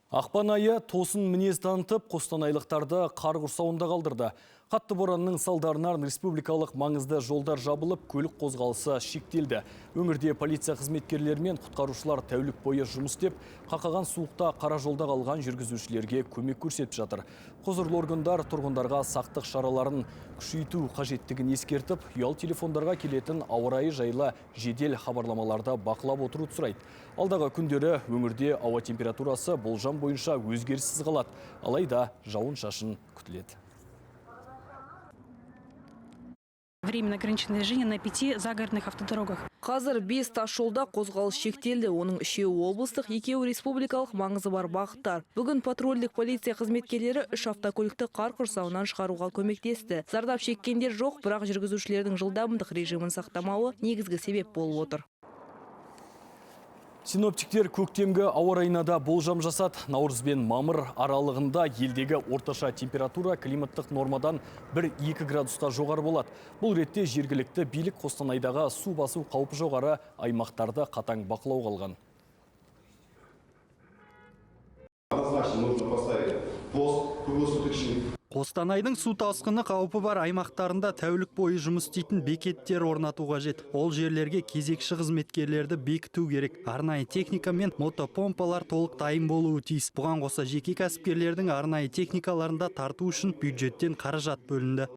Ақпан айы тосын мінез танытып, қостанайлықтарды қар құрсауында қалдырды. Қатты боранның салдарынан республикалық маңызды жолдар жабылып, көлік қозғалысы шектелді. Өңірде полиция қызметкерлері мен құтқарушылар тәулік бойы жұмыс істеп, қақаған суықта қара жолда қалған жүргізушілерге көмек көрсетіп жатыр. Құзырлы органдар тұрғындарға сақтық шараларын күшейту қажеттігін ескертіп, ұялы телефондарға келетін ауа райы жайлы жедел хабарламаларды бақылап отыруды сұрайды. Алдағы күндері өңірде ауа температурасы болжам бойынша өзгеріссіз қалады. Алайда жауын-шашын күтіледі. Временно ограниченное движение на 5 загородных автодорогах. Қазір 5 тас жолда қозғалыс шектелді. Оның 3-еуі облыстық, 2-еуі республикалық маңызы бар бағыттар. Бүгін патрульдік полиция қызметкерлері 3 автокөлікті қар құрсауынан шығаруға көмектесті. Зардап шеккендер жоқ, бірақ жүргізушілердің жылдамдық режимін сақтамауы негізгі себеп болып отыр. Синоптиктер көктемгі ауа райына да болжам жасады. Наурыз бен мамыр аралығында елдегі орташа температура климаттық нормадан 1-2 градусқа жоғары болады. Бұл ретте жергілікті билік Қостанайдағы су басу қаупі жоғары аймақтарды қатаң бақылауға алған. Однозначно нужно поставить пост круглосуточный. Қостанайдың су тасқыны қаупі бар аймақтарында тәулік бойы жұмыс істейтін бекеттер орнату қажет. Ол жерлерге кезекші қызметкерлерді бекіту керек. Арнайы техника мен мотопомпалар толық дайын болуы тиіс. Бұған қоса жеке кәсіпкерлердің арнайы техникаларын да тарту үшін бюджеттен қаражат бөлінді.